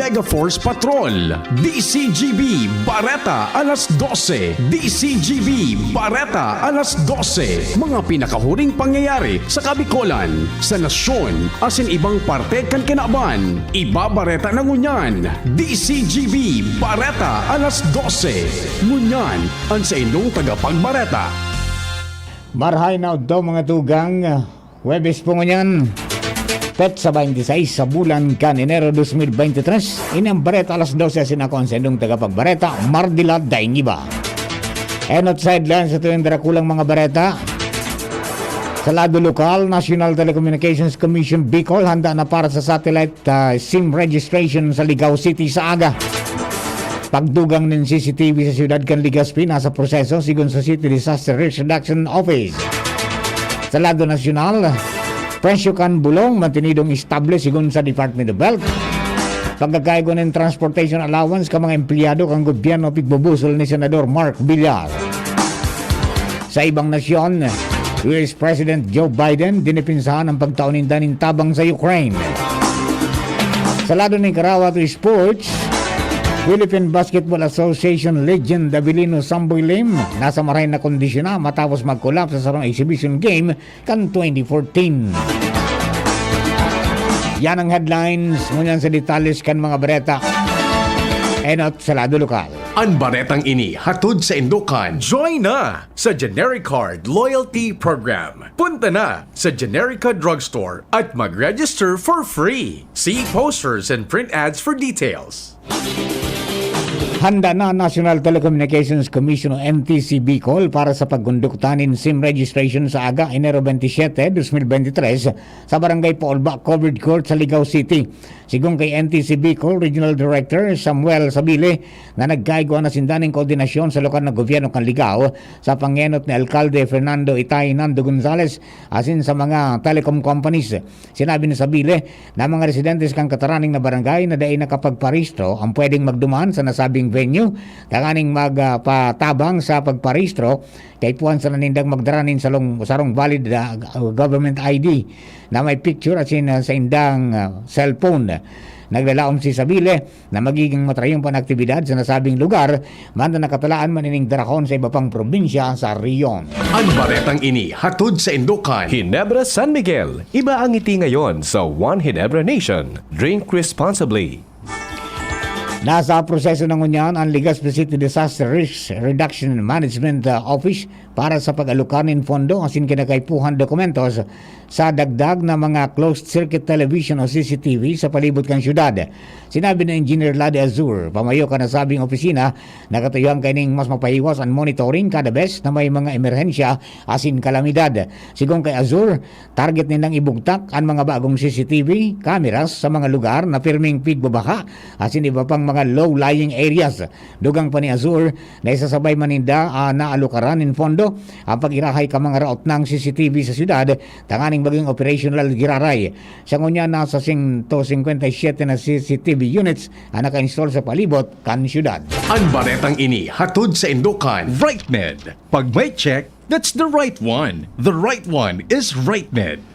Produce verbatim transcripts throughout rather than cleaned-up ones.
Mega Force Patrol, D C G B, Bareta, alas dose, D C G B, Bareta, alas dose. Mga pinakahuring pangyayari sa Kabikolan, sa nasyon, asin ibang parte kan kinaban. Ibabareta na ngunyan, D C G B, Bareta, alas dose. Ngunyan, an saindong tagapagbareta. Marhay na udto, mga tugang. Huwebes po ngunyan, petsa twenty-six sa bulan kan Enero dos mil twenty-three. Ini ang Bareta alas dose, asin ako ang saindong tagapagbareta, Mardila Daingiba. Enot sa headlines, ito yung darakulang mga bareta. Sa lado lokal, National Telecommunications Commission Bicol handa na para sa satellite, ah, SIM registration sa Ligao City sa aga. Pagdugang nin C C T V sa siyudad kan Legazpi, nasa proseso, sigon sa City Disaster Risk Reduction Office. Sa lado nasyonal, presyo kan bulong mantinidong estable, sigon sa Department of Health. Pagkakaigo nin transportation allowance kan mga empleyado kan gobyerno, pigbubusol ni Senador Mark Villar. Sa ibang nasyon, U S President Joe Biden dinipinsahan ang pagtao ninda nin tabang sa Ukraine. Sa lado nin karawat o sports, Philippine Basketball Association legend Avelino Samboy Lim nasa maray na kondisyon na matapos mag-collapse sa sarong exhibition game kan twenty fourteen. Yan ang headlines. Ngunyan sa detalles kan mga bareta. Enot sa lado lokal. An baretang ini hatod saindo kan Join na sa Genericard Loyalty Program. Punta na sa Generica Drugstore at mag-register for free. See posters and print ads for details. Handa na National Telecommunications Commission o N T C Bicol para sa pagkondukta nin SIM registration sa aga, Enero twenty-seven, twenty twenty-three, sa Barangay Paulba Covered Court sa Ligao City. Sigon kay N T C Bicol Regional Director Samuel Sabile, na nagkaigwa na sinda nin koordinasyon sa lokal na gobyerno kan Ligao sa pangenot ni Alkalde Fernando Itay Nando Gonzales asin sa mga telecom companies. Sinabi ni Sabile na mga residentes kan kataraning na barangay na dai nakapagparehistro ang pwedeng magduman sa nasabing venue tanganing magpatabang sa pagparehistro, kaipuhan sana nindang magdara nin salong, sarong valid, ah, government I D na may picture asin, ah, saindang, ah, cellphone. Naglalaom si Sabile na magiging matrayumpa an aktibidad sa nasabing lugar, banda nakatalaan man ining darahon sa iba pang probinsya sa rehiyon. An baretang ini hatod saindo kan Ginebra San Miguel. Iba ang ngiti ngayon sa One Ginebra Nation. Drink responsibly. Nasa proseso na ngunyan an Legazpi City Disaster Risk Reduction and Management, uh, Office para sa pag-alokar nin pondo asin kinakaipuhan dokumentos sa dagdag na mga closed circuit television o C C T V sa palibot kan syudad. Sinabi ni Engineer Lade Azur, pamayo kan nasabing opisina, na katuyuhan kaining mas mapahiwas an monitoring kada bes na may mga emerhensya asin kalamidad. Sigon kay Azur, target nindang ibugtak an mga bagong C C T V cameras sa mga lugar na pirming pigbabaha asin iba pang mga low-lying areas. Dugang pa ni Azur na isasabay man ninda, ah, na alukaran nin pondo ang pag-irahay kan mga raot nang C C T V sa syudad tanganing magin operasyonal giraray. Sa ngunyan, nasa sento singkwenta y siyete na C C T V units ang naka-install sa palibot kan syudad. An baretang ini hatod saindo kan RightMed. Pag may check, that's the right one. The right one is RightMed.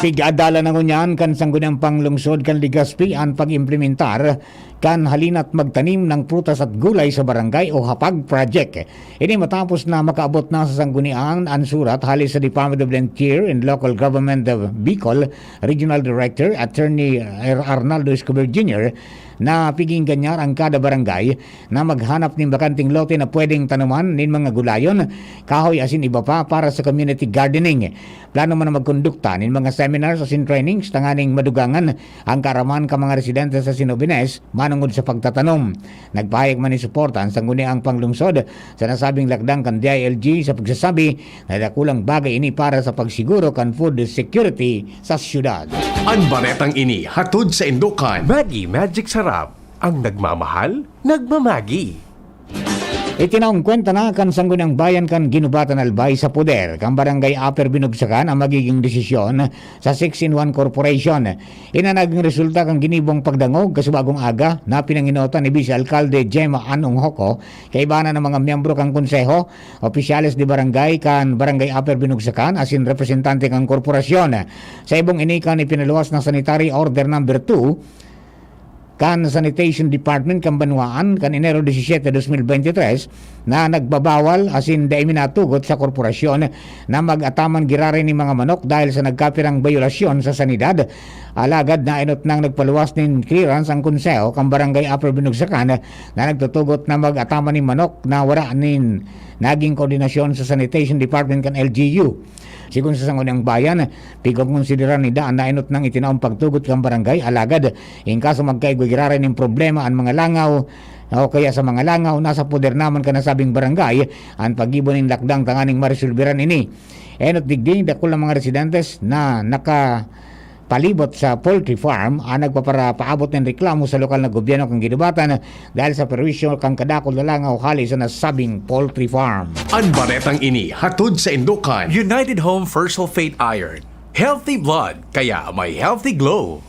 Pig-adalan na ngunyan kan Sangguniang Panglungsod kan Legazpi an pag-implementar kan Halina't Magtanim ng Prutas at Gulay sa Barangay o HAPAG project. Ini matapos na makaabot na sa Sangguniang an surat hale sa Department of the Interior and Local Government of Bicol Regional Director Attorney Arnaldo Escobar Junior na piging ganyar ang kada barangay na maghanap nin bakanteng lote na pwedeng tanoman nin mga gulayon, kahoy asin iba pa para sa community gardening. Plano man na magkondukta nin mga seminars asin trainings tanganing madugangan ang kaaraman kan mga residente sa Sinobines manongod sa pagtatanom. Nagpahayag man nin suporta an Sangguniang Panglungsod sa nasabing lakdang kan D I L G sa pagsasabi na dakulang bagay ini para sa pagsiguro kan food security sa syudad. An baretang ini hatod saindo kan Maggi Magic Sarap, ang nagmamahal, nagmamagi. Itinaong kwenta na kan Sangguniang Bayan kan Guinobatan, Albay sa poder kan Barangay Upper Binugsakan ang magiging desisyon sa six-in-one Corporation. Ini naging resulta kan ginibong pagdangog kasubagong aga na pinanginotan ni Vice Alkalde Gemma Ann Onghoco, kaibanan ng mga miyembro kan konseho, opisyales de barangay kan Barangay Upper Binugsakan asin representante kan korporasyon. Sa ibong ini kan ipinaluwas na Sanitary Order Number Two, kan Sanitation Department kan banwaan kan Enero disisiete, dos mil bente tres, na nagbabawal asin dai minatugot sa korporasyon na mag-ataman giraray nin mga manok dahil sa nagkapirang bayolasyon sa sanidad. Alagad naenot nang nagpaluwas nin clearance ang konseho kan Barangay Upper Binugsakan na nagtutugot na mag-ataman nin manok na wara nin naging koordinasyon sa Sanitation Department kan L G U. Sigon sa Sangguniang Bayan, pigkokonsidera ninda an naenot nang itinaong pagtugot kan barangay, alagad in kaso magkaigwa giraray nin problema an mga langaw o kaya sa mga langaw, nasa poder naman kan nasabing barangay an paggibo nin lakdang tanganing maresolberan ini. Enot digdi, dakul na mga residentes na nakapalibot sa poultry farm an nagpaparapaabot nin reklamo sa lokal na gobyerno kan ginubatan dahil sa perwisyo kan kadakul na langaw hali sa nasabing poultry farm. An baretang ini hatod saindo kan United Home First Sulfate Iron. Healthy blood, kaya may healthy glow.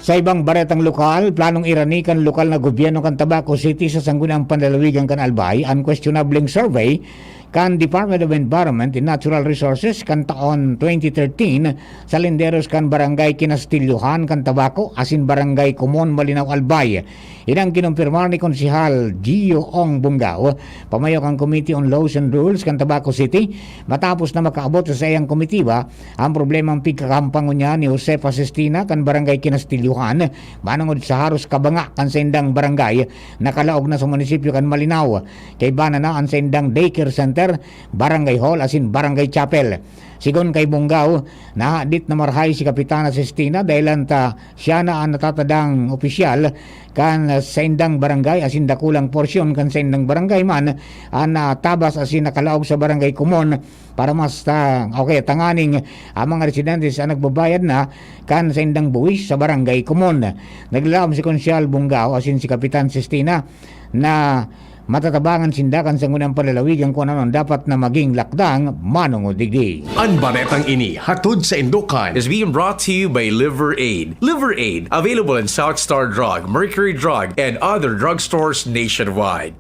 Sa ibang baretang lokal, planong irani kan lokal na gobyerno kan Tabaco City sa Sangguniang Panlalawigan kan Albay an kwestiyonableng survey kan Department of Environment and Natural Resources kan taon twenty thirteen sa linderos kan Barangay Kinastilyohan kan Tabaco asin Barangay Comon, Malinao, Albay. Inang kinumpirmar ni Konsehal Gio Ong Bungao, pamayo kan Committee on Laws and Rules kan Tabaco City, matapos na makaabot sa saiyang komitiba ang problemang pigkakampang ngunyan ni Josefa Sistina kan Barangay Kinastilyohan, manongod sa haros kabanga kan saindang barangay na kalaog na sa munisipyo kan Malinao. Kaiba na na an saindang daycare center, barangay hall asin barangay chapel. Sigon kay Bungao, nahadit na marahay si Kapitana Sistina dahelan ta siya na an natatadang opisyal kan saindang barangay asin dakulang porsyon kan saindang barangay man an natabas asin nakalaog sa barangay Comon para mas ta, o kaya tanganing ang mga residentes ang nagbabayad na kan saindang buwis sa barangay Comon. Naglaom si Konsyal Bungao asin si Kapitan Sistina na matatabangan sinda kan Sangguniang Panlalawigan kung ano ang dapat na maging lakdang manungodigdi. An baretang ini hatod saindo kan is being brought to you by Liver Aid. Liver Aid, available in South Star Drug, Mercury Drug, and other drugstores nationwide.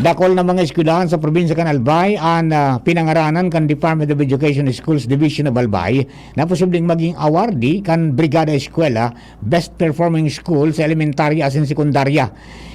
Dakul na mga eskwelahan sa probinsya kan Albay an, ah, pinangaranan kan Department of Education Schools Division of Albay na posibleng maging awardee kan Brigada Eskwela Best Performing School sa elementarya asin sekundarya.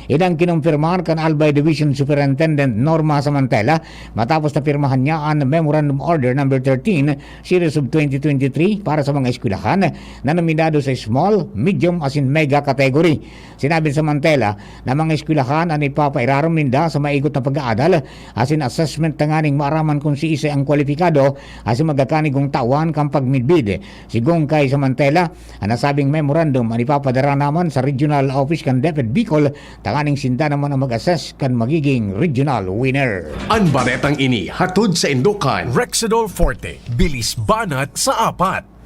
Ini ang kinumpirmar kan Albay Division Superintendent Norma Samantela matapos na pirmahan niya an Memorandum Order Number thirteen, Series of twenty twenty-three para sa mga eskwelahan na nominado sa small, medium asin mega category. Sinabi ni Samantela na mga eskwelahan an ipapairarom ninda sa maigot na pag-aadal asin assessment tanganing maaraman kun siisay ang kwalipikado asin magkakanigong tawan kan pagmidbid. Sigon kay Samantela, an nasabing memorandum an ipapadara naman sa regional office kan DepEd Bicol tanganing sinda naman ang mag-assess kan magiging regional winner. An baretang ini hatod saindo kan Rexidol Forte, bilis banat sa apat.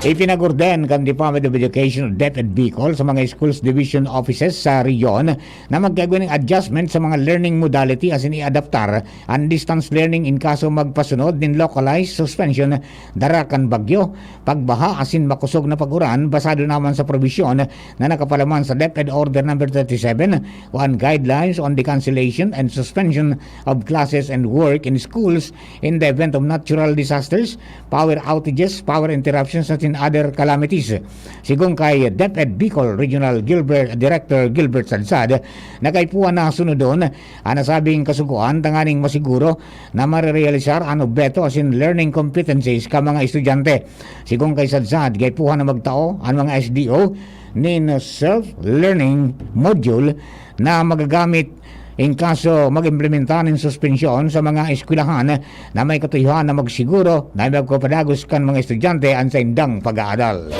Ipinag-orden kan Department of Education o DepEd Bicol sa mga schools division offices sa rehiyon na magkaigwa nin adjustment sa mga learning modality asin iadaptar an distance learning in kaso magpasunod nin localized suspension dara kan bagyo, pagbaha asin makosog na pag-uran, basado naman sa probisyon na nakapalaman sa DepEd Order Number thirty-seven o an Guidelines on the Cancellation and Suspension of Classes and Work in Schools in the Event of Natural Disasters, Power Outages, Power Interruptions, and Other Calamities. Sigon kay DepEd Bicol Regional Gilbert, Director Gilbert Sadsad, nagkaipuhan na sunodon an nasabing kasugoan tanganing masiguro na marerealisar an obheto asin learning competencies kan mga estudyante. Sigon kay Sadsad, gaipuhan na magtao an mga S D O nin self-learning module na magagamit in kaso mag-implementa nin suspensyon sa mga eskwelahan na may katuyuhan na magsiguro na magpapadagos kan mga estudyante an saindang pag-aadal.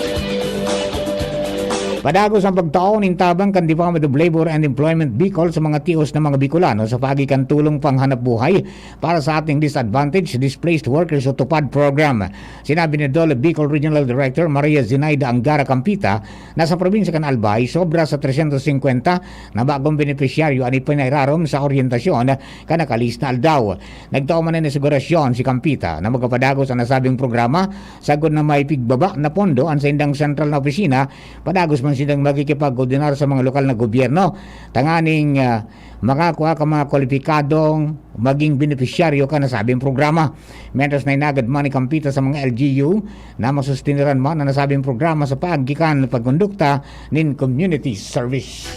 Padagos ang pagtao nin tabang kan Department of Labor and Employment Bicol sa mga tios na mga Bicolano sa paagi kan tulong panghanap buhay para sa ating disadvantaged displaced workers o TUPAD program. Sinabi ni DOLE Bicol Regional Director Maria Zinaida Angara Campita na sa probinsya kan Albay, sobra sa tresyentos singkwenta na bagong benepisyaryo an ipinairarom sa oryentasyon kan nakalihis na aldaw. Nagtao man nin asegurasyon si Campita na magpapadagos an nasabing programa sagkod na may pigbaba na pondo an saindang sentral na opisina, padagos man sindang makikipagkoordinar sa mga lokal na gobyerno tanganing, ah, makakua ka mga kwalipikadong maging benepisyaryo kan nasabing programa. Mientras na inagad man ni Kampita sa mga L G U na masustiniran man an nasabing programa sa paagi kan pagkondukta nin community service.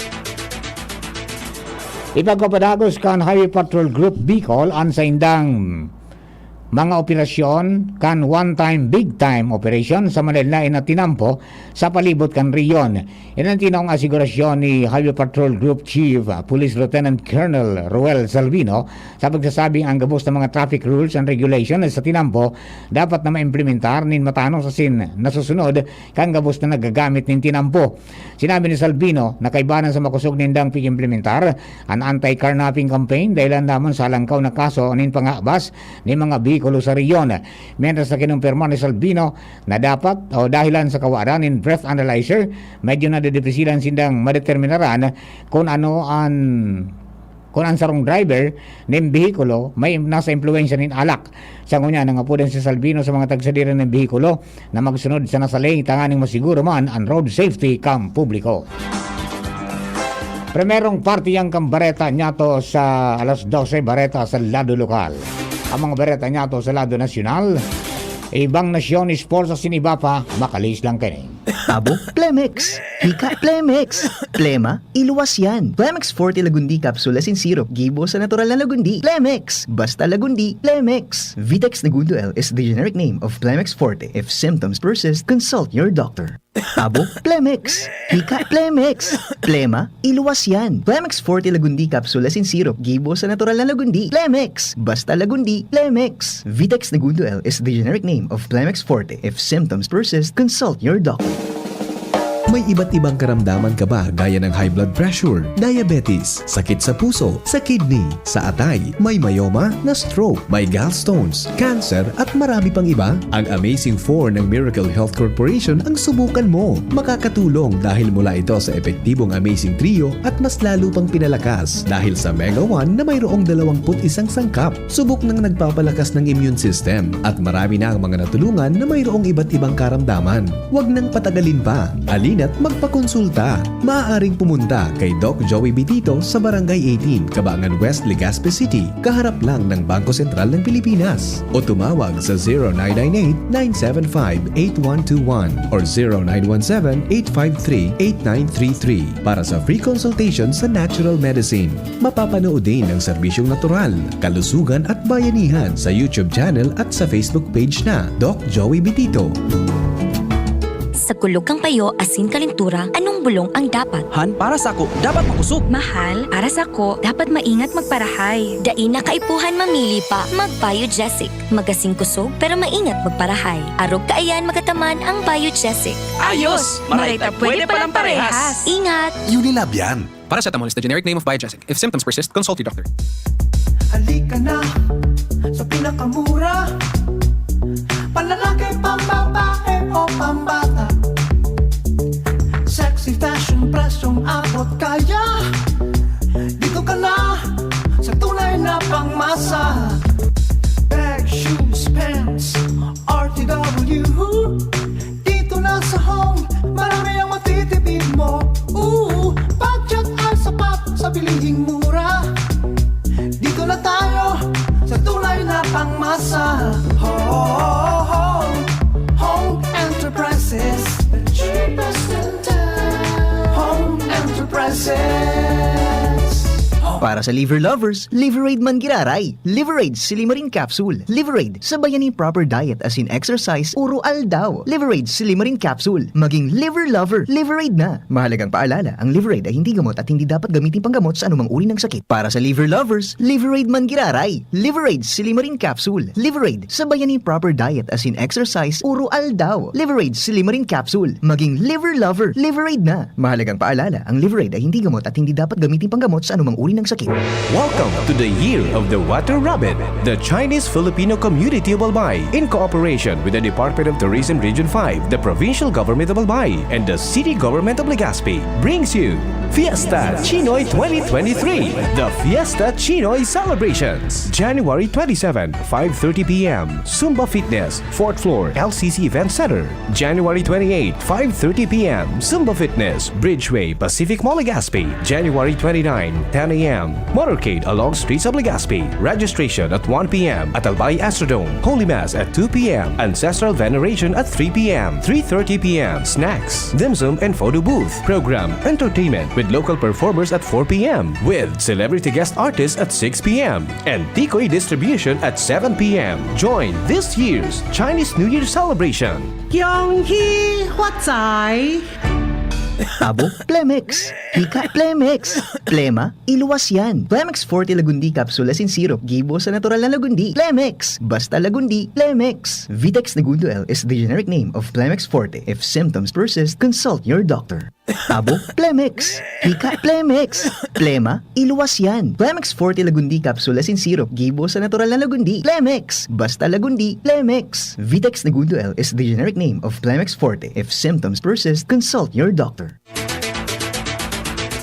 Ipagpapadagos kan Highway Patrol Group Bicol an saindang mga operasyon kan One Time Big Time Operation sa malaen-laen na tinampo sa palibot kan rehiyon. Iyan an tinaong asigurasyon ni Highway Patrol Group Chief, ah, Police Lieutenant Colonel Roel Salvino, sa pagsasabing ang gabos na mga traffic rules and regulation sa tinampo dapat na maimplementar nin matanos asin nasusunod kan gabos na nagagamit nin tinampo. Sinabi ni Salvino na kaibanan sa makosog nindang pag-implementar an anti-carnapping campaign dahelan lamang sa halangkaw na kaso nin pangabas nin mga behikulo sa rehiyon. Mientras na kinumpirma ni Salvino na dapat o dahilan sa kawadan nin breath analyzer, medyo nadidipisilan sindang madeterminaran kun ano an kun an sarong driver nin behikulo may nasa impluwensya nin alak. Sa ngunyan, nangapodan si Salvino sa mga tagsadiri nin behikulo na magsunod sa nasa lane tanganing masiguro man an road safety kan publiko. Primerong parte yan kan bareta niyato sa alas dose, bareta sa lado lokal. Ang mga bareta niyato sa lado nasyonal, ibang nasyon, sports asin iba pa, makalihis lang kini. Abo, Plemex. Hika, Plemex. Plema, iluwas yan. Plemex Forte Lagundi Capsule asin Syrup, gibo sa natural na Lagundi. Plemex. Basta Lagundi, Plemex. Vitex Negundo L is the generic name of Plemex Forte. If symptoms persist, consult your doctor. Abo, Plemex. Hika, Plemex. Plema, iluwas yan. Plemex Forte Lagundi Capsule asin Syrup, gibo sa natural na Lagundi. Plemex. Basta Lagundi, Plemex. Vitex Negundo L is the generic name of Plemex Forte. If symptoms persist, consult your doctor. May iba't ibang karamdaman ka ba, gaya ng high blood pressure, diabetes, sakit sa puso, sa kidney, sa atay, may myoma, na stroke, may gallstones, cancer, at marami pang iba? Ang Amazing four ng Miracle Health Corporation ang subukan mo. Makakatulong dahil mula ito sa epektibong Amazing Trio at mas lalo pang pinalakas dahil sa Mega one na mayroong dalawampu't isang sangkap. Subok nang nagpapalakas ng immune system at marami na ang mga natulungan na mayroong iba't ibang karamdaman. Huwag nang patagalin pa. Halina't magpakonsulta. Maaaring pumunta kay Doc Joey Bitito sa Barangay eighteen, Cabangan West, Legazpi City, kaharap lang ng Bangko Sentral ng Pilipinas. O tumawag sa zero nine nine eight, nine seven five, eight one two one or zero nine one seven, eight five three, eight nine three three para sa free consultation sa natural medicine. Mapapanood din ang serbisyong natural, kalusugan at bayanihan sa YouTube channel at sa Facebook page na Doc Joey Bitito. Sa kulog kan payo asin kalentura, anong bulong ang dapat? Han, para sako, dapat makosog. Mahal, para sako, dapat maingat magparahay. Dai na kaipuhan mamili pa, mag-Biogesic. Magasin kosog, pero maingat magparahay. Arog kaiyan magataman ang Biogesic. Ayos! Maray ta pwede palang parehas. Ingat! Unilab yan. Paracetamol is the generic name of Biogesic. If symptoms persist, consult your doctor. Halika na sa pinakamura. Panlalaki, pambabae o pambata. Sexy fashion, presyong abot kaya. Dito ka na sa tunay na pangmasa. Bag, shoes, pants, R T W. Dito na sa Home, marami ang matitipid mo. Ooh, budget ay sapat sa bilihing mura. Dito na tayo sa tunay na pangmasa. Home, Home Enterprises, the cheapest in town. Home Enterprises. Para sa liver lovers, Liverade man giraray. Liverade Silimarin Capsule. Liverade, sabayan nin proper diet asin exercise, uro aldaw. Liverade Silimarin Capsule. Maging liver lover, Liverade na. Mahalagang paalala, ang Liverade ay hindi gamot at hindi dapat gamitin panggamot sa anumang uri ng sakit. Para sa liver lovers, Liverade man giraray. Liverade Silimarin Capsule. Liverade, sabayan nin proper diet asin exercise, uro aldaw. Liverade Silimarin Capsule. Maging liver lover, Liverade na. Mahalagang paalala, ang Liverade ay hindi gamot at hindi dapat gamitin panggamot sa anumang uri ng Sakit. Welcome to the Year of the Water Rabbit. The Chinese Filipino Community of Albay, in cooperation with the Department of Tourism Region five, the Provincial Government of Albay, and the City Government of Legazpi, brings you Fiesta Chinoy twenty twenty-three, the Fiesta Chinoy Celebrations, January twenty-seven, five thirty p m, Zumba Fitness, fourth floor, L C C Event Center. January twenty-eight, five thirty p m, Zumba Fitness, Bridgeway, Pacific Mall, Legazpi. January twenty-nine, ten a m, Motorcade along streets of Legazpi. Registration at one p m at Albay Astrodome. Holy Mass at two p m. Ancestral Veneration at three p m. Three thirty p m, snacks, dim sum and photo booth. Program, entertainment with local performers at four p m, with celebrity guest artists at six p m, and tikoy distribution at seven p m. Join this year's Chinese New Year celebration. Kyong Hee Huat Zai. Abo, Plemex. Hika, Plemex. Plema, iluwas yan. Plemex Forte Lagundi Capsule asin Syrup, gibo sa natural na lagundi. Plemex! Basta lagundi, Plemex! Vitex Negundo L is the generic name of Plemex Forte. If symptoms persist, consult your doctor. Abo, Plemex. Hika, Plemex. Plema, iluwas yan. Plemex Forte Lagundi Capsule asin Syrup, gibo sa natural na lagundi. Plemex! Basta lagundi, Plemex! Vitex Negundo L is the generic name of Plemex Forte. If symptoms persist, consult your doctor.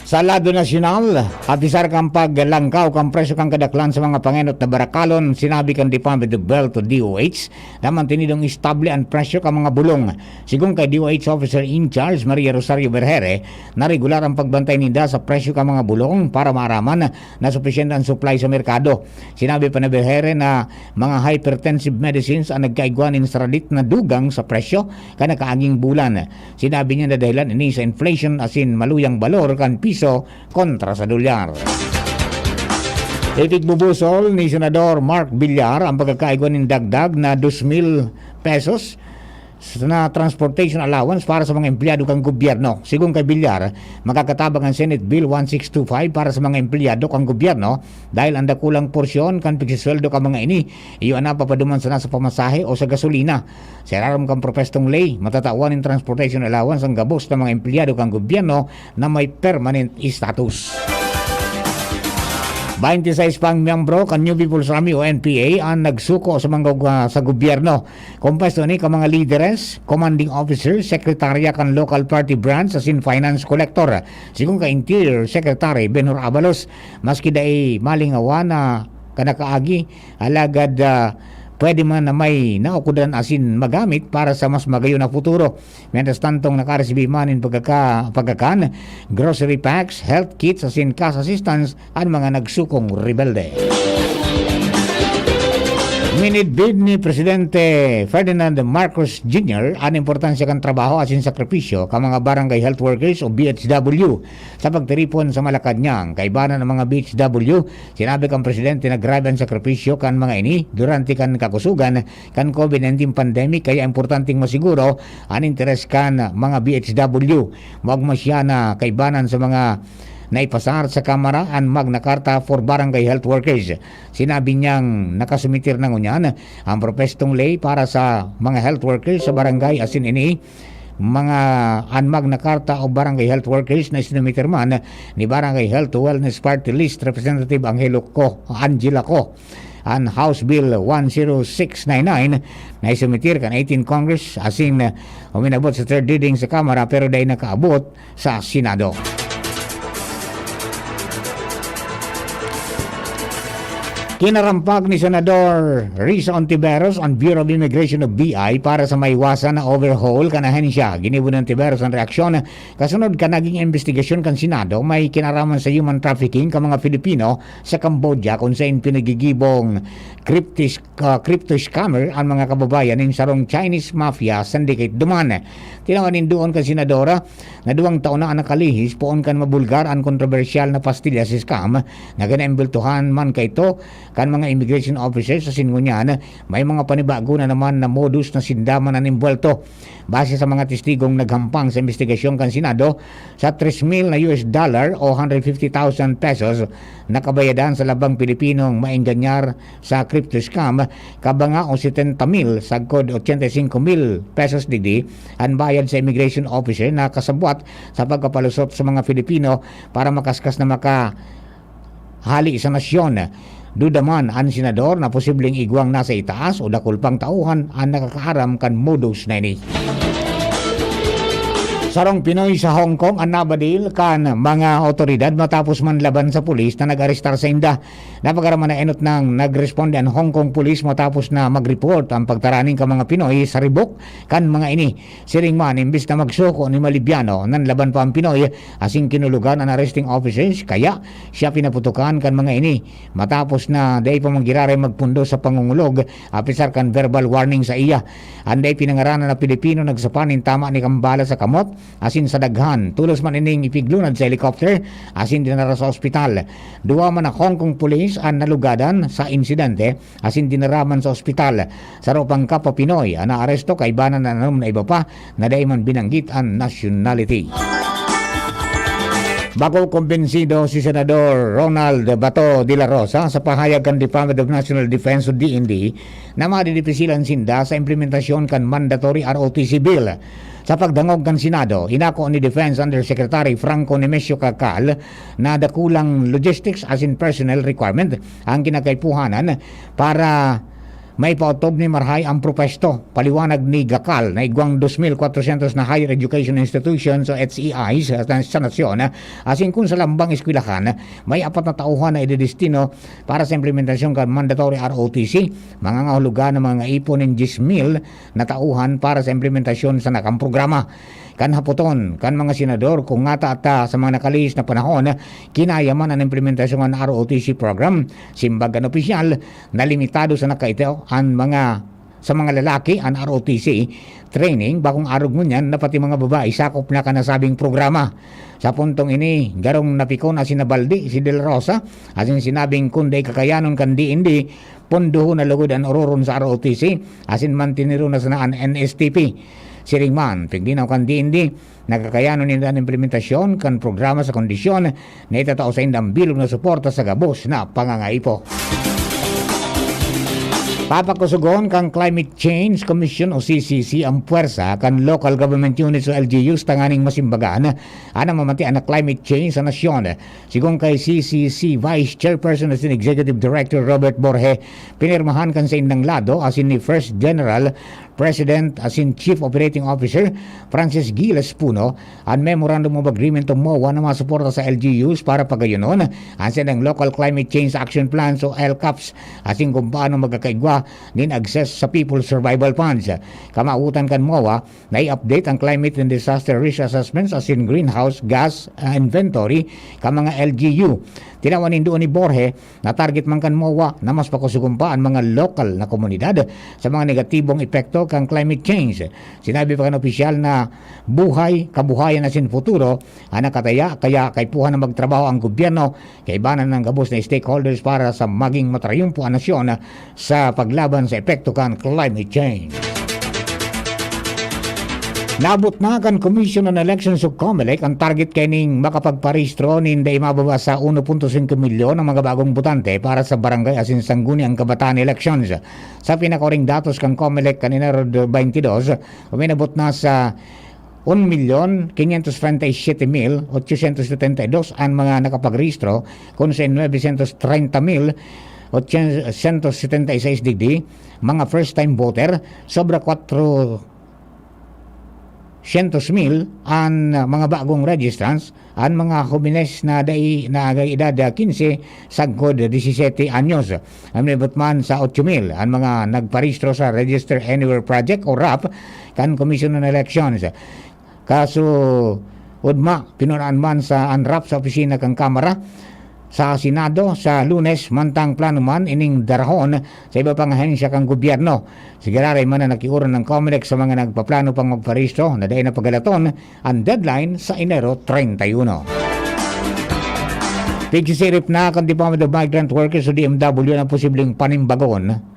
Sa lado nasyonal, apisar kan paglangkaw kan presyo kan kadaklan sa mga pangenot na barakalon, sinabi kan Department of Health o D O H na mantinidong estable an presyo kan mga bulong. Sigon kay D O H Officer in Charge Maria Rosario Berhere na regular ang pagbantay ninda sa presyo kan mga bulong para maaraman na supisyente an supply sa merkado. Sinabi pa ni Berhere na mga hypertensive medicines ang nagkaigwa nin saradit na dugang sa presyo kan nakaaging bulan. Sinabi niya na dahilan ini sa inflation asin maluyang balor kan piso kontra sa dolyar. Ipigbubusol ni Senador Mark Villar ang pagkakaigwa nin dagdag na dos mil pesos na transportation allowance para sa mga empleyado kan gobyerno. Sigon kay Villar, makakatabang ang Senate Bill one six two five para sa mga empleyado kan gobyerno dahil ang dakulang porsyon kan pigsisweldo kan mga ini iyo an napapaduman sana sa pamasahe o sa gasolina. Sa irarom kan propwestong ley, matatawan nin transportation allowance ang gabos na mga empleyado kan gobyerno na may permanent status. Baynte sais pang miyembro kan New People's Army o N P A an nagsuko sa mga, sa gobyerno. Kompuesto ini kan mga lideres, commanding officer, sekretarya kan local party branch asin finance collector. Sigon kay Interior Secretary Benhur Abalos, maski dai malingawan na kanakaagi, alagad, ah, pwede man na may naukodan asin magamit para sa mas magayon na futuro. Mientras tantong nakaresibi man nin pagkaka-, pagkakan, grocery packs, health kits asin cash assistance an mga nagsukong rebelde. Minidbid ni Presidente Ferdinand Marcos Junior an importansya kan trabaho asin sakripisyo kan mga barangay health workers o B H W. Sa pagtiripon sa Malacañang, kaibanan ang mga B H W, sinabi kan presidente na grabe an sakripisyo kan mga ini durante kan kakusogan kan COVID nineteen pandemic, kaya importanteng masiguro an interes kan mga B H W. Maogma siya na kaibanan sa mga naipasar sa Kamara an Magna Carta for Barangay Health Workers. Sinabi niyang nakasumitir na ngunyan ang propwestong ley para sa mga health workers sa barangay asin ini mga an Magna Carta o Barangay Health Workers na isinumitir man ni Barangay Health Wellness Party List Representative Angelo Co, Angela Co. An House Bill one zero six nine nine na isumitir kan eighteen Congress asin, uh, uminabot sa third reading sa Kamara pero dai nakaabot sa Senado. Kinarampag ni Senador Risa Ontiveros ang Bureau of Immigration o B I para sa maiwasan na overhaul kan ahensya. Ginibo ni Ontiveros an reaksyon kasunod kan naging imbestigasyon kan Senado may kinaraman sa human trafficking kan mga Filipino sa Cambodia, kun saen pinagigibong cryptis-, ah, crypto scammer an mga kababayan nin sarong Chinese mafia syndicate duman. Tinawan nin duon kan senadora na duwang taon na an nakalihis poon kan mabulgar an kontrobersyal na pastillas scam na ginaembweltohan man kaito kan mga immigration officers. Asin ngunyan, may mga panibago na naman na modus na sinda man an embwelto. Base sa mga testigong naghampang sa imbestigasyon kan Senado, sa tres mil na U S dollar o hundred fifty thousand pesos na kabayadan sa labang Pilipinong maenganyar sa crypto scam, kabanga o setenta mil sagkod ochenta y cinco mil pesos digdi an bayad sa immigration officer na kasabwat sa pagkapalusot sa mga Filipino para makaskas na maka hali sa nasyon. Duda man an senador na posibleng igwang nasa itaas o dakul pang tauhan an nakakaaram kan modus na ini. Sarong Pinoy sa Hong Kong an nabadil kan mga awtoridad matapos manlaban sa pulis na nag-arestar sainda. Napagaraman na enot nang nagresponde an Hong Kong Police matapos na mag-report ang pagtaraning kan mga Pinoy sa ribok kan mga ini. Siring man, imbis na magsuko ni malibyano, nanlaban pa ang Pinoy, asin kinulogan an arresting officers, kaya siya pinaputokan kan mga ini. Matapos na dai pa man giraray magpundo sa pangongolog, apisar kan verbal warning sa iya. An dai pinangaranan na Pilipino nagsapa nin tama ni kambala sa kamot, asin sa daghan. Tolos man ining ipiglunad sa helicopter, asin dinara sa ospital. Duwa man na Hong Kong Police an nalugadan sa insidente, asin dinara man sa ospital. Saro pang kapwa Pinoy an naaresto, kaiba na nanom na iba pa na dai man binanggit an nationality. Bako kumbinsido si Senador Ronald Bato de la Rosa sa pahayag kan Department of National Defense o D N D na madidipisilan sinda sa implementasyon kan mandatory R O T C bill. Sa pagdangog kan Senado, inako ni Defense Undersecretary Franco Nemesio Cacal na dakulang logistics asin personnel requirement ang kinakaipuhanan para maipaotob ni marahay ang propwesto. Paliwanag ni Cacal na igwang dos mil kwatrosyentos na higher education institutions o H E Is sa, sa nasyon, asin kun sa lambang eskwelahan, may apat na tauhan na idedestino para sa implementasyon kan mandatory R O T C. Mangangahulugan ang mga ipon nin diyes mil na tauhan para sa implementasyon sa nakang programa. Kan hapoton kan mga senador kung ngata ta sa mga nakalihis na panahon, kinaya man an implementasyon kan R O T C program, simbag kan opisyal na limitado sana kaito an mga, sa mga lalaki an R O T C training, bakong arog ngunyan na pati mga babae sakop na kan nasabing programa. Sa puntong ini, garong napikon asin nabaldi si De La Rosa, asin sinabing kun dai kakayanon kan D N D, pondohon na lugod an ororon sa R O T C, asin mantiniron na sana an N S T P. Siring man, pigdinaw kan D N D, nakakayanon ninda an implementasyon kan programa sa kondisyon na itatao saindang bilog na suporta sa gabos na pangangaipo. Papakusugon kan Climate Change Commission o C C C ang puwersa kan local government units o L G Us tanganing masimbagan an namamatean na climate change sa nasyon. Sigon kay C C C Vice Chairperson asin Executive Director Robert Borge, pinirmahan kan saindang lado asin ni First General President asin Chief Operating Officer Francis Giles Puno an Memorandum of Agreement o MOA na masuporta sa L G Us para pagayonon an saindang Local Climate Change Action Plans o L CAPs, asin kung paano magkakaigwa nin access sa People's Survival Funds. Kamawotan kan MOA, nai-update ang climate and disaster risk assessments asin greenhouse gas, ah, inventory kan mga L G U. Tinawan nin duon ni Borge na target man kan MOA na mas pakusugon pa an mga lokal na komunidad sa mga negatibong epekto kan climate change. Sinabi pa kan opisyal na buhay, kabuhayan asin futuro an nakataya, kaya kaipuhan na magtrabaho ang gobyerno kaiba na an gabos na stakeholders para sa maging matrayumpo an nasyon sa paglaban sa epekto kan climate change. Naabot na kan Commission on Elections o COMELEC ang target kaining makapagparehistro nin dai mababa sa uno punto singko milyon ang mga bagong botante para sa barangay asin sangguniang kabataan elections. Sa pinakahuring datos kan COMELEC kan Enero twenty-two, uminabot na sa un milyon quinientos treinta y siete mil ochocientos setenta y dos an mga nakapagrehistro, kun sa nuebe sientos treinta mil ochocientos setenta y seis digdi mga first-time voter, sobra kwatro sientos mil an mga bagong registrants, an mga hobenes na dai, na may edad, ah, quince sagkod disisete anyos. Uminabot man sa otso mil an mga nagparehistro sa Register Anywhere Project o RAP kan Commission on Elections. Kasuodma, pinunaan man sa an RAP sa opisina kan Kamara, sa Senado sa Lunes, mantang plano man ining darahon sa iba pang ahensya kan gobyerno. Sa giraray man na nakiuran ang COMELEC sa mga nagpaplano pang magparehistro na dai na pagalaton an deadline sa Enero treinta y uno. Pigsisirip na kan Department of Migrant Workers o D M W na posibleng panimbagon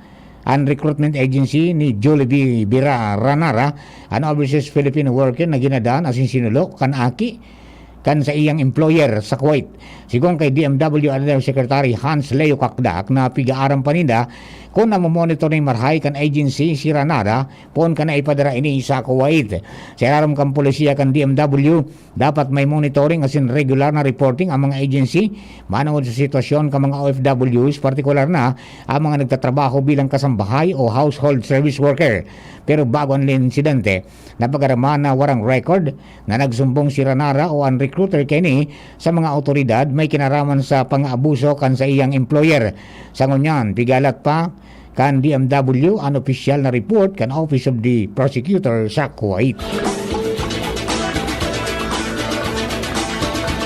an recruitment agency ni Jollibee Bira Ranara, an overseas Filipino worker na ginadan asin sinulo kan aki kan sa iyang employer sa Kuwait. Sigon kay D M W Undersecretary Hans Leo Cacdac na pigaaram pa ninda kun namo-monitor nin marahay kan agency si Ranara poon kan naipadara ini sa Kuwait. Sa irarom kan polisiya kan D M W, dapat may monitoring asin regular na reporting ang mga agency manongod sa sitwasyon kan mga O F Ws, partikular na ang mga nagtatrabaho bilang kasambahay o household service worker. Pero bago an insidente, napag-araman na warang record na nagsumbong si Ranara o an recruiter kaini sa mga awtoridad may kinaraman sa pang-aabuso kan sa iyang employer. Sa ngunyan, pigalat pa kan D M W an opisyal na report kan Office of the Prosecutor sa Kuwait.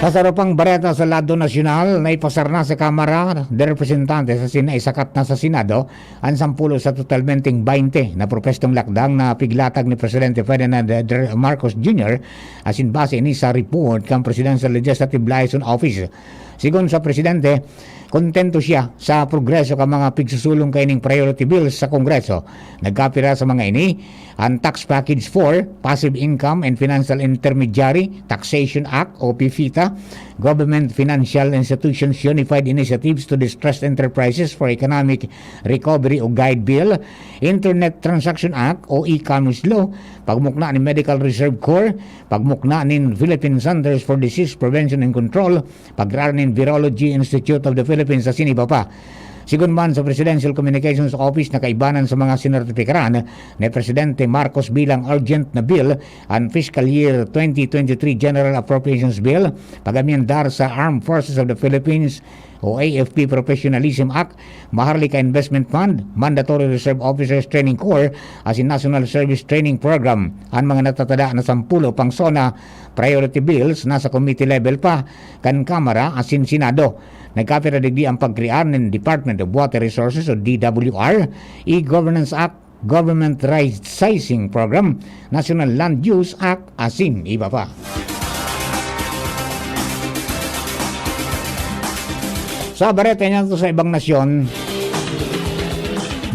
Sa sarupang bareta sa lado nasyonal, naipasar na sa Kamara de Representantes asin naisakat na sa Senado an sampulo sa totalmenteng baynte na propwestong lakdang na piglatag ni Presidente Ferdinand Dr. Marcos Junior, asin base ini sa report kan Presidential Legislative Liaison Office. Sigon sa Presidente, kontento siya sa progreso kan mga pigsusulong kaining priority bills sa Kongreso. Nagkapira sa mga ini, an Tax Package four, Passive Income and Financial Intermediary Taxation Act o PFITA, Government Financial Institutions Unified Initiatives to Distressed Enterprises for Economic Recovery o GIDE Bill, Internet Transaction Act o E-Commerce Law, pagmukna ni Medical Reserve Corps, pagmukna nin Philippine Centers for Disease Prevention and Control, pag-aram nin Virology Institute of the Philippines asin iba pa. Sigon man sa Presidential Communications Office na kaibanan sa mga sinertipikaran ni Presidente Marcos bilang urgent na bill, an Fiscal Year twenty twenty-three General Appropriations Bill, pag-amyendar sa Armed Forces of the Philippines o A F P Professionalism Act, Maharlika Investment Fund, Mandatory Reserve Officers Training Corps, asin National Service Training Program. An mga natatada na sampulo pang SONA priority bills nasa committee level pa kan Kamara asin Senado. Nagkapira digdi ang pagkrear nin Department of Water Resources o D W R, E-Governance Act, Government Right Sizing Program, National Land Use Act, asin iba pa. Sa bareta niyan sa ibang nasyon,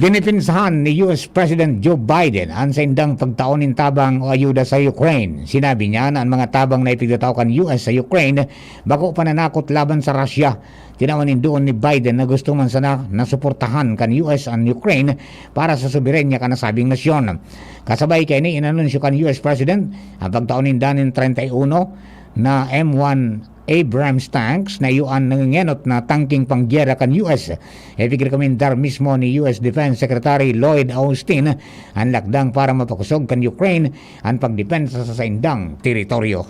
dinipinsahan ni U S President Joe Biden an saindang pagtao nin tabang o ayuda sa Ukraine. Sinabi niya na an mga tabang na ipigtatao kan U S sa Ukraine bako pananakot laban sa Russia. Tinawan nin duon ni Biden na gusto man sana na suportahan kan U S an Ukraine para sa soberanya kan nasabing nasyon. Kasabay kaini, inanunsyo kan U S President an pagtao ninda nin treinta y uno na M one Abrams tanks na iyo an nangengenot na tangking panggyera kan U S. Ipigrekomendar mismo ni U S Defense Secretary Lloyd Austin an lakdang para mapakosog kan Ukraine an pagdepensa sa saindang teritoryo.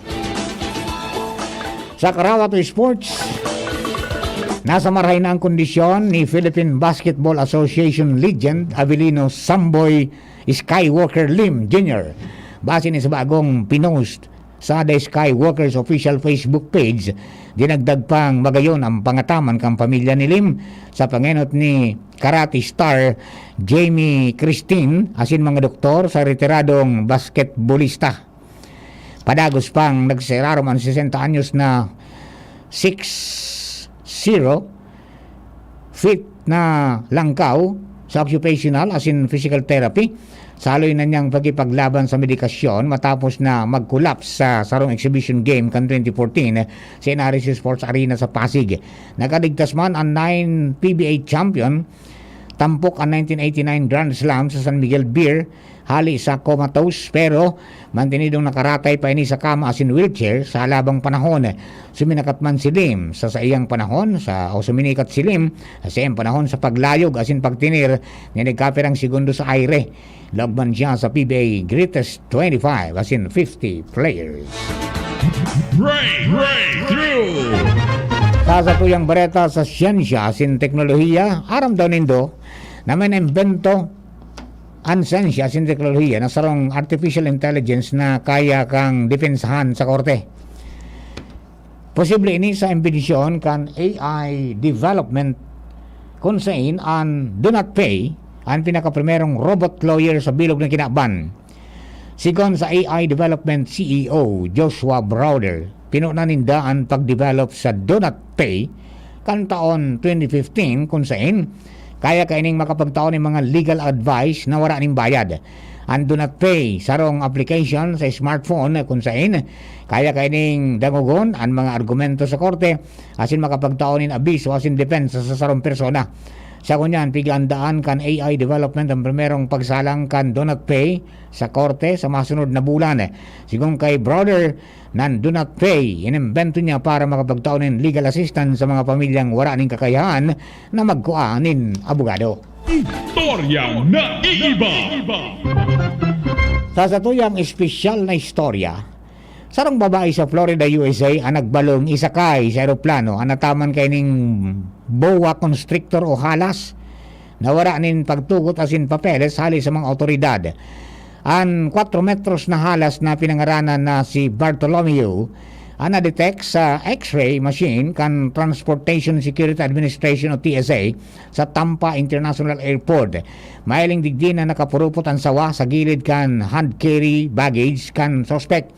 Sa karawat o sports, nasa marahay na ang kondisyon ni Philippine Basketball Association legend Avelino Samboy Skywalker Lim Junior. Base ni sa bagong pinost sa The Skywalkers official Facebook page, dinagdag pang magayon ang pangataman kan pamilya ni Lim sa pangenot ni karate star Jamie Christine asin mga doktor sa retiradong basketbolista. Padagos pang nagserarom an sesenta anyos na six zero feet na langkaw sa occupational asin physical therapy. Saloy na niyang pakipaglaban sa medikasyon matapos na mag-collapse sa sarong exhibition game kan twenty fourteen sa N R S U Sports Arena sa Pasig. Nakaligtas man an nine P B A champion, tampok an nineteen eighty-nine Grand Slam sa San Miguel Beer, hali sa comatose, pero mantinidong nakaratay pa ini sa kama asin wheelchair sa halabang panahon. Suminakat man si Lim sa saiyang panahon sa, o suminikat si Lim sa saiyang panahon sa paglayog asin pagtinir na nagkapirang segundo sa aire. Laog man siya sa P B A Greatest twenty-five asin fifty Players. Break, breakthrough! Sa satuyang bareta sa siyensya asin teknolohiya, aram daw nindo na may naimbento an siyensya asin teknolohiya na sarong artificial intelligence na kaya kang depensahan sa korte. Posible ini sa imbensyon kan A I development, kun sain an Do Not Pay an pinakaprimerong robot lawyer sa bilog na kinaban. Sigon sa A I Development C E O Joshua Browder, pinuna ninda an pag-develop sa Do Not Pay kan taon twenty fifteen, kun sain kaya kaining makapagtao nin mga legal advice na wara nin bayad. An Do Not Pay, sarong application sa smartphone kun saen kaya kaining dangogon an mga argumento sa korte asin makapagtao nin abiso asin depensa sa sarong persona. Sa ngunyan, pig-aandaan kan A I development an primerong pagsalang kan Do Not Pay sa korte sa masunod na bulan. Sigon kay Brother, nan Do Not Pay inimbento niya para makapagtao nin legal assistance sa mga pamilyang wara nin kakayahan na magkua nin abogado. Istorya na iiba. Sa satuyang espesyal na istorya, sarong babae sa Florida, U S A, an nagbalong isakay sa eroplano an nataman kaining boa constrictor o halas na wara nin pagtugot asin papeles hali sa mga awtoridad. An kwatro metros na halas na pinangaranan na si Bartolomeo an na-detect sa X-ray machine kan Transportation Security Administration o T S A sa Tampa International Airport. Mahiling digdi na nakapurupot an sawa sa gilid kan hand carry baggage kan suspect.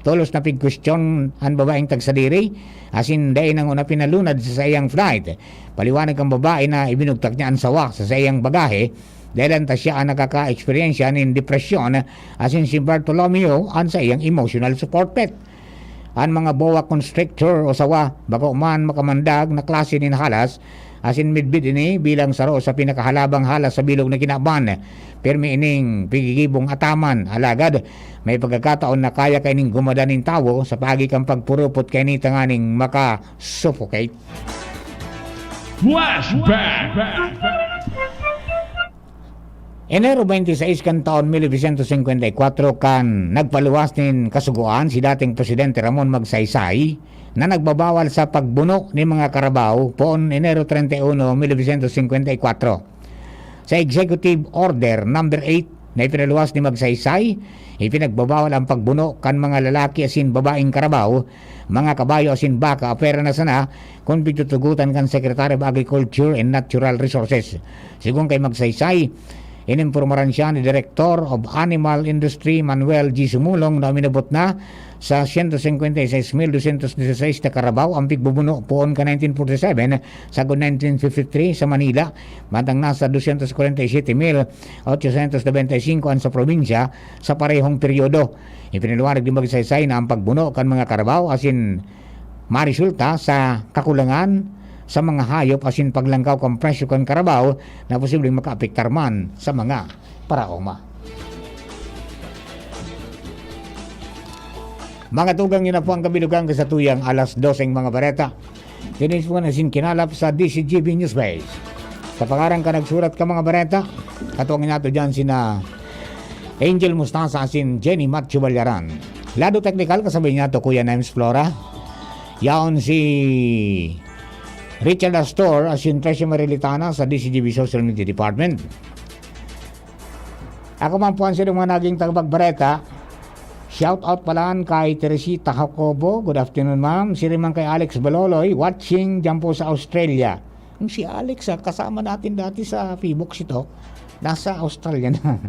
Tolos na pigkwestiyon an babaeng tagsadiri, asin dai na ngona pinalunad sa saiyang flight. Paliwanag kan babae na ibinugtak niya an sawa sa saiyang bagahe, dahel ta siya an nakaka-eksperyensya nin depresyon, asin si Bartolomeo an saiyang emotional support pet. An mga boa constrictor o sawa, bako man makamandag na klase nin halas, asin midbid ini bilang saro sa pinakahalabang halas sa bilog na kinaban. Pirmi ining pigigibong ataman, alagad may pagkakataon na kaya kaining gumadan nin tawo sa paagi kan pagpurupot kaini tanganing maka-suffocate. Flashback! Enero twenty-six kan taon mil novecientos cincuenta y cuatro kan nagpaluwas nin kasugoan si dating Presidente Ramon Magsaysay na nagbabawal sa pagbuno nin mga karabaw poon Enero treinta y uno, mil novecientos cincuenta y cuatro. Sa Executive Order Number eight na ipinaluwas ni Magsaysay, ipinagbabawal ang pagbuno kan mga lalaki asin babaeng karabaw, mga kabayo asin baka, pwera na sana kun pigtutugotan kan Secretary of Agriculture and Natural Resources. Sigon kay Magsaysay, inimpormaran siya ni Director of Animal Industry Manuel G. Sumulong na uminabot na sa siyento singkwenta y seis mil dosyentos diseseis na karabaw ang pigbubuno poon kan nineteen forty-seven sagkod nineteen fifty-three sa Manila, mantang nasa dosyentos kwarenta y siyete mil otsosyentos nobenta y singko an sa probinsya sa parehong peryodo. Ipinaliwanag ni Magsaysay na ang pagbuno kan mga karabaw asin maresulta sa kakulangan sa mga hayop asin paglangkaw kan presyo kan karabaw na posibleng makaapektar man sa mga paraoma. Mga tugang, yun na po ang kabilugan kan satuyang alas doseng mga bareta. Tinis po na sin kinalap sa D C G B Newspace. Sa pangaran ka nagsurat ka mga bareta, katuwang inato dyan sina Angel Mustasa asin Jenny Matthew Balyaran. Lado teknikal, kasabay niya to Kuya Nems Flora. Yaon si Richard Astor asin Trecia Marilitana sa D C G B Social Media Department. Ako man po ang sino mga naging tagapagbareta. Shout out pala kay Teresita Jacobo. Good afternoon, ma'am. Siring man kay Alex Baloloy, watching dyan po sa Australia. Yung si Alex, ah, kasama natin dati sa P box ito. Nasa Australia na.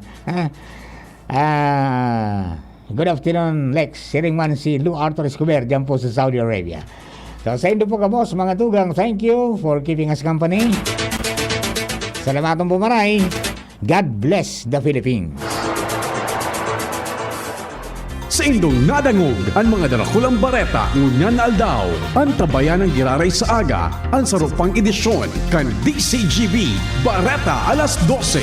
Ah, good afternoon, Lex. Siring man si Lou Arthur Escobar dyan po sa Saudi Arabia. So, sa indo po, kabos, mga tugang, thank you for keeping us company. Salamaton po, maray. God bless the Philippines. Sa indong nadangog an mga darakulang bareta ngunyan na aldaw, antabayan ang giraray sa aga, an sarupang edisyon kan D C G B Bareta Alas Dose.